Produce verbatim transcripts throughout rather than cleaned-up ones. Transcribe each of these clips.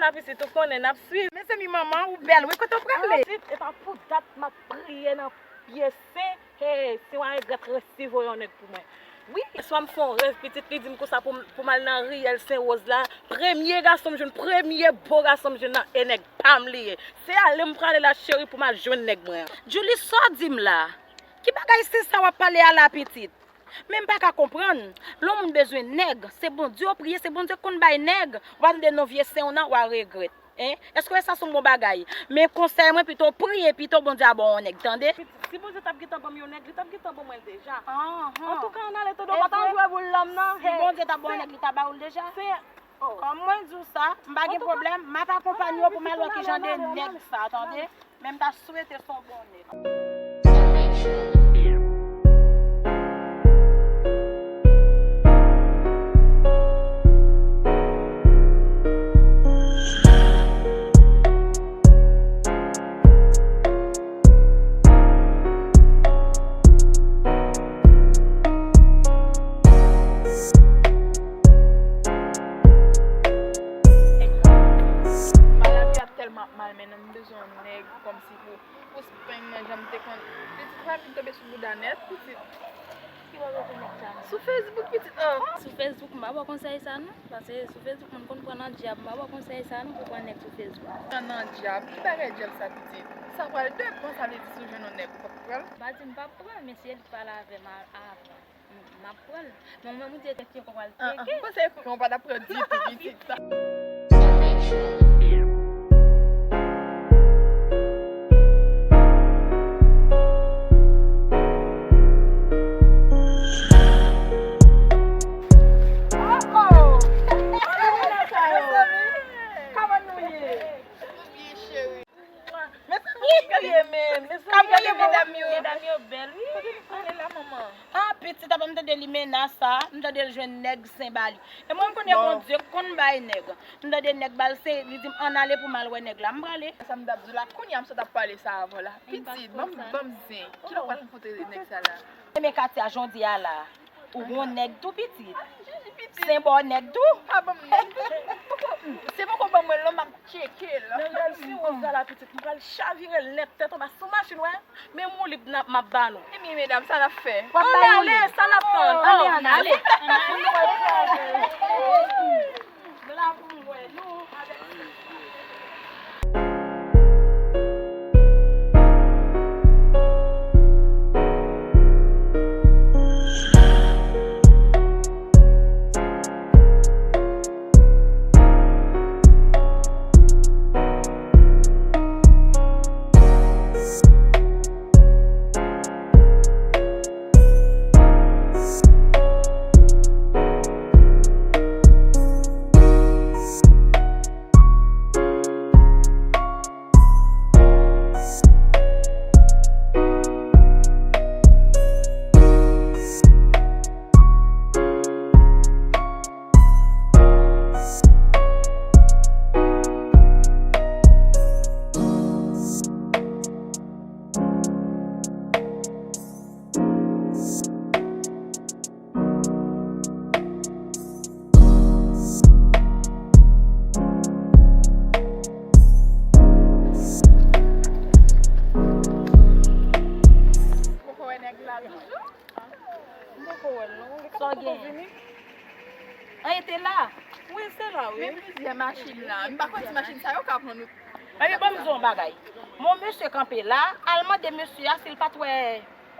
Sa pitit, ou konnen n ap swiv. Mezanmi, manman, ou bèl, wi, kote w prale? Pitit, e pa pou dat m ap priye nan pye sen. Hey, si w a regrèt, resi voye yon nèg pou mwen. Wi, yèswa m fè yon rèv, pitit, li di m konsa pou m, pou m al nan riyèl Sen Woz la. Premye gason m jwenn, premye bo gason m jwenn nan, e nèg pa m li ye. Se ale m prale la, cheri, pou m al jwenn nèg mwen an. Djoulie, sa w di m la? Ki bagay sen sa w ap pale a la, pitit? Men m pa ka konprann. Lè yon moun bezwen nèg, se Bondye w priye, se Bondye k konn bay nèg. Ou pa tande non vye sen w nan, w a regrèt. Hein? Èske w wè sa se yon bon bagay? Men konsèy mwen, pito w priye, pito Bondye a ba w yon nèg, tande? Si Bondye t ap gentan ban m yon nèg, li t ap gentan ban mwen l deja. Antouka, ann ale, tande, w pa t ap jwe boul lanm nan. Si Bondye t ap ba w yon nèg, li ta ba w l deja. Kòm mwen di w sa, m pa gen pwoblèm, m ap akonpanye w pou m al wè ki jan de nèg sa, tande? Men m ta swete se yon bon nèg. Malavi a tèlman ap mal, men m bezwen yon nèg kòmsi pou, pou spann nan jan m te konn. Pitit, pa vin tonbe sou bouda nèt, pitit. Ki bò w jwenn nèg sa, non? Sou Facebook, pitit, oh. Sou Facebook, m pa ba w konsèy sa, non. Paske sou Facebook, moun konn pran nan dyab. M pa ba w konsèy sa, non, pou pran nèg sou Facebook. Pran nan dyab? Ki bagay dyab sa, pitit? Sa pral depann, sa vle di si w jwenn yon nèg, ou p ap pran l? M pa di m p ap pran l, men si Elik pale avè m a-, avan. M ap pran l. Men mwen, mwen di, tèt yo konpral tcheke. Mwen panse ke w pa t ap pran ditou, pitit. Oh, oh! Mezanmi, kòman nou ye? Nou byen, cheri. Mezanmi, gade medam yo. Medam yo bèl, wi. Kote nou prale la, manman? Ah, pitit, apa m tande limena sa, m tande l jwenn nèg sen ba li. E mwen, m konnen Bondye konn bay nèg. M tande nèg ba l sen, li di m ann ale pou m al wè nèg la, m prale. Sa m t ap di w la, kounye a m sot ap pale sa avè w la. Pitit, ban m, ban m zen. Kilè w pral rankontre nèg sa la? E men Katia, jan w di a la. Ou gon nèg tou, pitit. Sen ba w nèg tou. Pa ban m nèg tou. Se poko ban mwen l non, m ap tcheke l. Men rèl Sen Woz la, pitit, m pral chavire l nèt, tèt anba sou machin, wè. Men woulib m ap ba nou. Ebyen, medam, sa n ap fè? W ap bay woulib. Ann ale, sa n ap tann? Ann ale. Ann ale. Ann ale. Ann ale. Ann ale. Poko wè nèg la toujou? M poko wè l non. Sa w gen? An, e te la? Wi, se la, wi. Men plizyè machin la. M pa kwè ti machin sa yo ka pran nou. Ebyen, ban m di w yon bagay. Mon mesye kanpe la, al mande mesye a si l pa t wè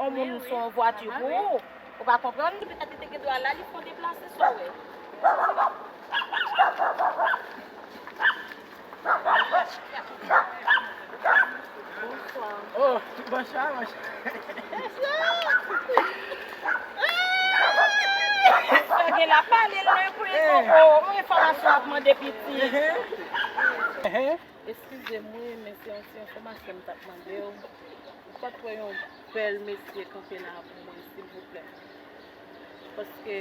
yon moun sou yon vwati pou ou. Ou pa konprann? Petèt li te gen dwa la, li fè yon deplase, sa w wè. Bonswa. Oh, bonswa, bonswa. Sa gen la pale l non, pou yon, oh, yon enfòmasyon ap mande pitit. Eskize m wi, men se yon ti enfòmasyon m t ap mande w. Ou pa t wè yon bèl mesye kanpe la pou mwen, silvouplè? Paske,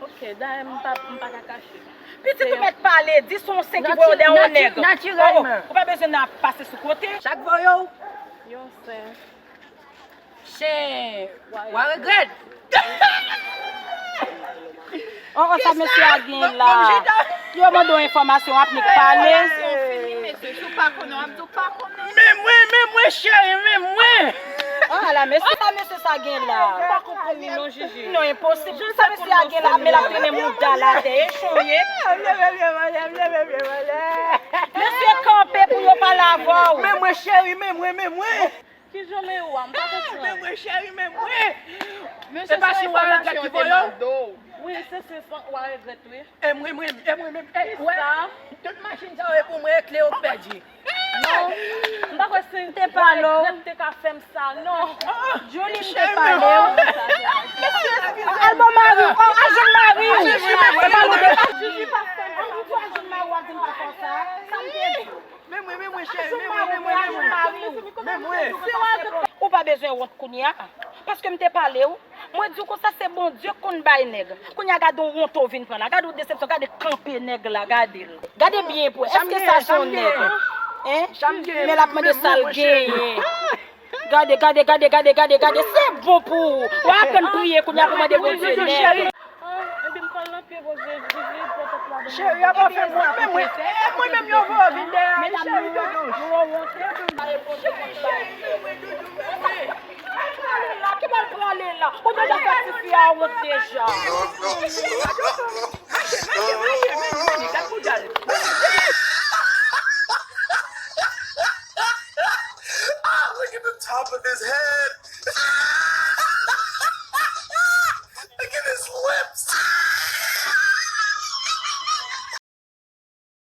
oke, dayè m pa, m pa ka kache. Pitit ou mèt pale, di se yon sen ki voye w dèyè yon nèg. Natirèlman. Oh, ou pa bezwen nan ap pase sou kote. Sa k voye w? Yon sen. Chen, w a regrèt. Oh, oh, sa mesye a gen la. Yo mande w enfòmasyon, w ap nik pale. Enfòmasyon fini, mesye. Si w pa konnen, w ap di w pa konnen. Men mwen, men mwen, cheri, men mwen. Oh, ala mesye, sa mesye sa gen la. M pa konprann li non, Jiji. Non, enposib. Sa mesye a gen la, men l ap trennen mouda l atè. E chonye. Mesye kanpe pou yo pale avè w. Men mwen, cheri, men mwen, men mwen. Kijan men ou a? M pa konprann. Men mwen, cheri, men mwen. Mesye, se pa si w a regrèt ki voye w. Wi, se, se, w a regrèt, wi. E mwen menm, e mwen menm, e wè, tout machin sa yo e pou mwen, e kle yo k pèdi. Non, m pa kwè se te pale w. Regrèt te ka fè m sa, non. Julie, m te pale w. Al bon mari w, oh, al jwenn mari w. Al jwenn mari w, al jwenn mari w, al jwenn mari w, al jwenn mari w, al jwenn mari w. Sa m te di. Men mwen, men mwen, cheri, men mwen, men mwen, men mwen. Men mwen. Ou pa bezwen wont kounye a, paske m te pale w. Mwen di w konsa se Bondye k konn bay nèg. Kounye a gade yon wonto w vin pran la. Gade yon desepsyon, gade kanpe nèg la, gade l. Gade byen pou wè. Èske sa se yon nèg? Hein? Men l ap mande sa l genyen. Gade, gade, gade, gade, gade, gade. Se bon pou ou. W a aprann priye kounye a pou mande Bondye nèg. Ah, epi m pral nan pye Bondye, Jezi, pran tèt la. Cheri, a pa fè mwen, men mwen, e mwen menm yo voye vin dèyè a, cheri, doudou. Cheri, men mwen, doudou, men mwen. Ki bal prale la? Ou deja fè tifi a wont deja. Mache, mache, mache, men, men, gad bouda l. Ah, look at the top of his head.